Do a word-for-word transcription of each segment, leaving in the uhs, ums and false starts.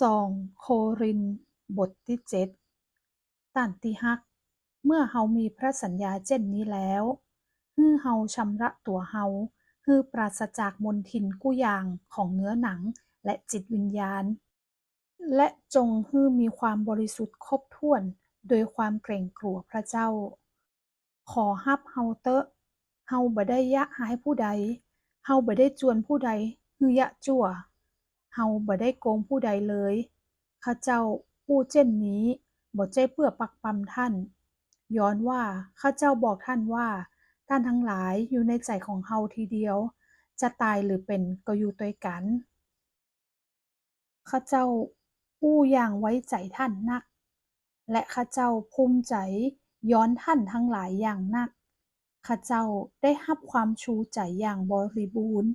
สองโครินธ์ บทตี้เจ็ด ต้านตี้ฮัก เมื่อเฮามีพระสัญญาเจ้นนี้แล้ว หื้อเฮาชำระตั๋วเฮา หื้อปราศจากมลทินกู้อย่างของเนื้อหนังและจิตวิญญาณ และจงหื้อมีความบริสุทธิ์ครบถ้วนโดยความเกรงกลัวพระเจ้า ขอฮับเฮาเต๊อะ เฮาบ่ได้ยะฮายผู้ใด เฮาบ่ได้จวนผู้ใดหื้อเยียะจั่ว เฮาบ่ได้โกงผู้ใดเลย ข้าเจ้าอู้เจ้นนี้บ่ใจ้เปื้อปักปำท่าน ย้อนว่าข้าเจ้าบอกท่านว่า ต้านตังหลายอยู่ในใจ๋ของเฮาทีเดียว จะต๋ายหรือเป๋นก็อยู่ตวยกั๋น ข้าเจ้าอู้อย่างไว้ใจ๋ท่านนัก และข้าเจ้าภูมิใจ๋ย้อนท่านตังหลายอย่างนัก ข้าเจ้าได้ฮับความชูใจ๋อย่างบริบูรณ์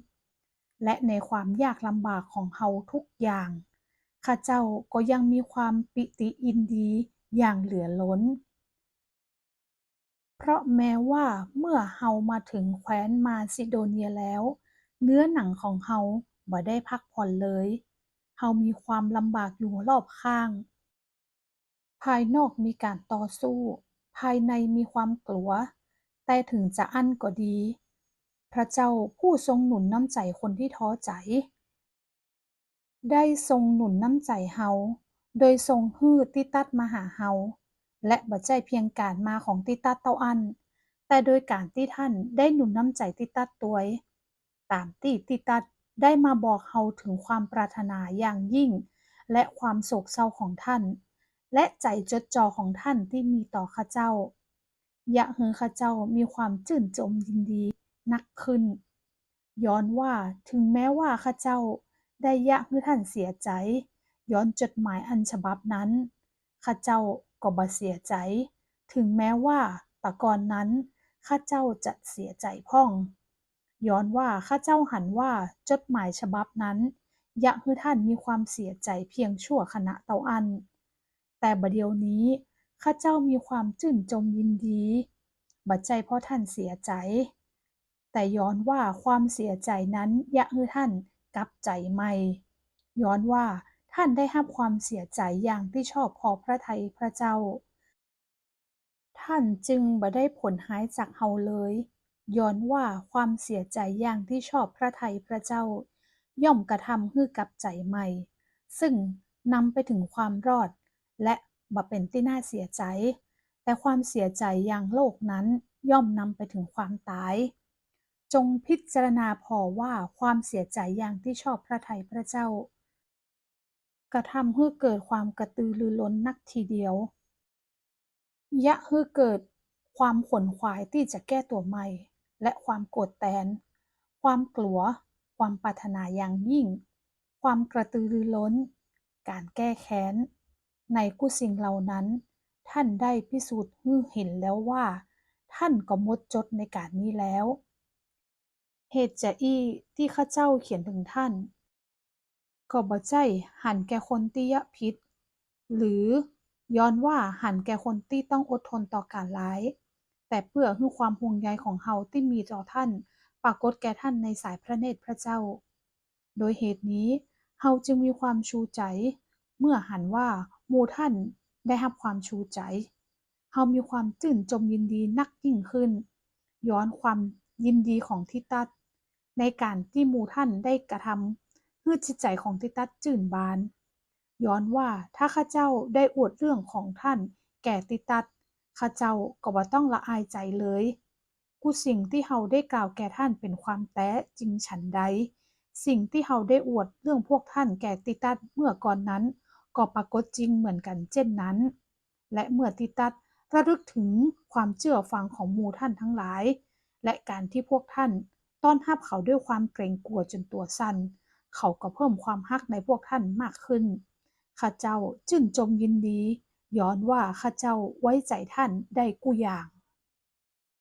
และในความยากลำบากของเฮาทุกอย่าง ข้าเจ้าก็ยังมีความปีติยินดีอย่างเหลือล้น เพราะแม้ว่าเมื่อเฮามาถึงแคว้นมาซิโดเนียแล้ว เนื้อหนังของเฮาบ่ได้พักผ่อนเลย เฮามีความลำบากอยู่รอบข้าง ภายนอกมีก๋านต่อสู้ ภายในมีความกลัว แต่ถึงจะอั้นก็ดี พระเจ้าผู้ทรงหนุนน้ำใจ๋คนที่ท้อใจ๋ ได้ทรงหนุนน้ำใจ๋เฮา โดยทรงหื้อติตัสมาหาเฮา และบ่ใจ้เพียงก๋านมาของติตัสเต้าอั้น แต่โดยก๋านตี้ท่านได้หนุนน้ำใจ๋ติตัสตวย ต๋ามตี้ติตัสได้มาบอกเฮาถึงความปรารถนาอย่างยิ่ง และความโศกเศร้าของท่าน และใจ๋จดจ่อของท่านตี้มีต่อข้าเจ้า เยียะหื้อข้าเจ้ามีความจื้นจมยินดีนักขึ้น ย้อนว่าถึงแม้ว่าข้าเจ้าได้เยียะหื้อท่านเสียใจ๋ ย้อนจดหมายอันฉบับนั้น ข้าเจ้าก็บ่เสียใจ๋ ถึงแม้ว่าตะก่อนนั้นข้าเจ้าจะเสียใจ๋พ่อง ย้อนว่าข้าเจ้าหันว่าจดหมายฉบับนั้นเยียะหื้อท่านมีความเสียใจ๋เพียงชั่วขณะเต้าอั้น แต่บ่าเดี่ยวนี้ข้าเจ้ามีความจื้นจมยินดี บ่ใจ้เพราะท่านเสียใจ๋ แต่ย้อนว่าความเสียใจ๋นั้นเยียะหื้อท่านกลับใจ๋ใหม่ ย้อนว่าท่านได้ฮับความเสียใจ๋อย่างตี้ชอบพอพระทัยพระเจ้า ท่านจึงบ่ได้ผลฮ้ายจากเฮาเลย ย้อนว่าความเสียใจ๋อย่างตี้ชอบพระทัยพระเจ้า ย่อมกระทำหื้อกลับใจ๋ใหม่ ซึ่งนำไปถึงความรอด และบ่เป๋นตี้น่าเสียใจ๋ แต่ความเสียใจ๋อย่างโลกนั้นย่อมนำไปถึงความต๋าย จงพิจารณาผ่อว่าความเสียใจ๋อย่างตี้ชอบพระทัยพระเจ้า กระทำหื้อเกิดความกระตือรือร้นนักทีเดียว เยียะหื้อเกิดความขวนขวายตี้จะแก้ตั๋วใหม่ และความโกรธแตน ความกลัว ความปรารถนาอย่างยิ่ง ความกระตือรือร้น ก๋านแก้แค้น ในกู้สิ่งเหล่านั้น ท่านได้พิสูจน์หื้อหันแล้วว่า ท่านก็หมดจดในก๋านนี้แล้ว เหตุจาอี้ตี้ข้าเจ้าเขียนถึงท่าน ก็บ่ใจ้หันแก่คนตี้เยียะผิด หรือย้อนว่าหันแก่คนตี้ต้องอดทนต่อก๋านร้าย แต่เปื้อหื้อความห่วงใยของเฮาตี้มีต่อท่านปรากฏแก่ท่านในสายพระเนตรพระเจ้า โดยเหตุนี้เฮาจึงมีความชูใจ๋ เมื่อหันว่าหมู่ท่านได้ฮับความชูใจ๋ เฮามีความจื้นจมยินดีนักยิ่งขึ้น ย้อนความยินดีของติตัส ในก๋านตี้หมู่ท่านได้กระทำหื้อจิตใจ๋ของติตัสจื้นบาน ย้อนว่าถ้าข้าเจ้าได้อวดเรื่องของท่านแก่ติตัส ข้าเจ้าก็บ่ต้องละอายใจ๋เลย กู้สิ่งตี้เฮาได้กล่าวแก่ท่านเป๋นความแต๊จริงฉันใด สิ่งตี้เฮาได้อวดเรื่องพวกท่านแก่ติตัสเมื่อก่อนนั้น ก็ปรากฏจริงเหมือนกั๋นเจ้นนั้น และเมื่อติตัสระลึกถึงความเจื้อฟังของหมู่ท่านตังหลาย และก๋านตี้พวกท่านต้อนฮับเขาด้วยความเกรงกลัวจ๋นตั๋วสั่น เขาก็เพิ่มความฮักในพวกท่านมากขึ้น ข้าเจ้าจื้นจมยินดี ย้อนว่าข้าเจ้าไว้ใจ๋ท่านได้กู้อย่าง